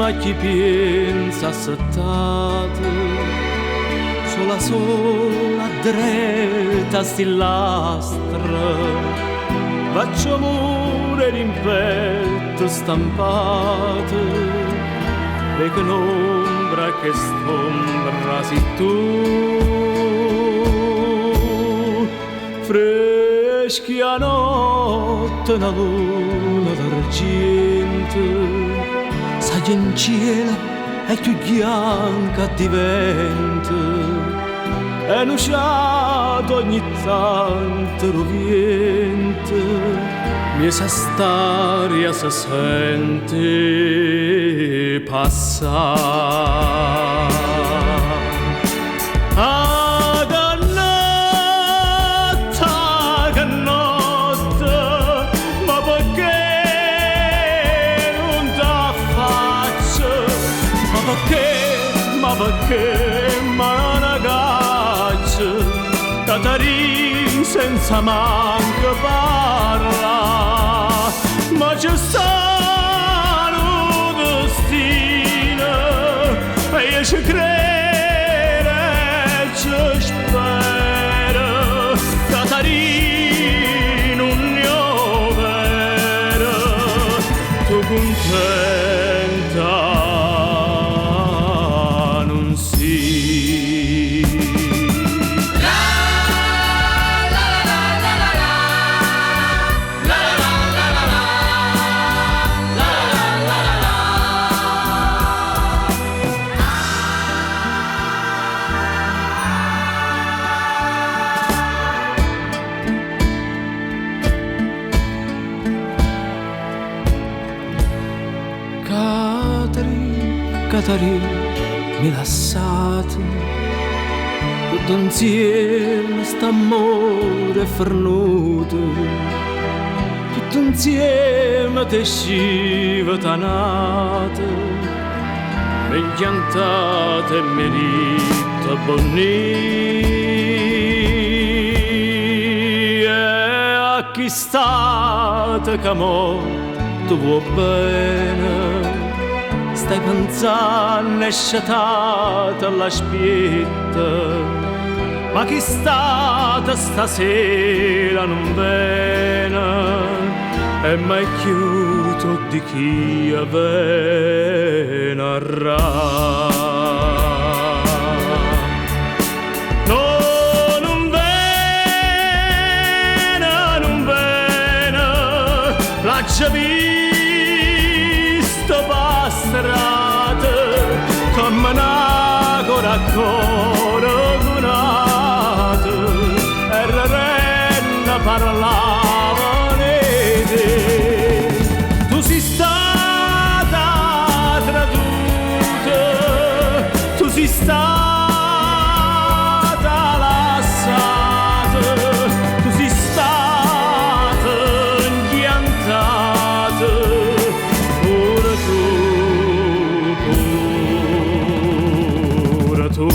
Ma chi pienza assettate, sola sola dreta sti lastre, faccio mure rimpetto stampate, e che n'ombra che st'ombra si tu. Freschi a notte una luna d'argento, saglie in cielo e più bianca diventa, e nusciato ogni tanto lo vento, mi sa st'aria se sente passare. Ah, che notte, ma perché non t'affaccia? Ma perché, ma perché, ma non caccia? Catarì senza manco parla, ma c'è sta un destino e io ci credo e ci spero. Catarì non è vero, tu contenta non sei. Catarì, Catarì, mi lasciate, tutto insieme st'amore è fornuto, tutto insieme te scivata nata, mi inchiantate e mi dite bonnì, e a chi state che mo tu vuoi bene, stai pensando e sciatata alla spietta, ma chi stata stasera non viene, e mai chiuso di chi avvenarrà. No, non viene, non viene, l'ha già visto passate, come una cora a cora gunata, e la renna parlava di te. Tu sei stata traduta, tu sei stata lasciata, tu sei stata inchiantata, pure tu, pure tu.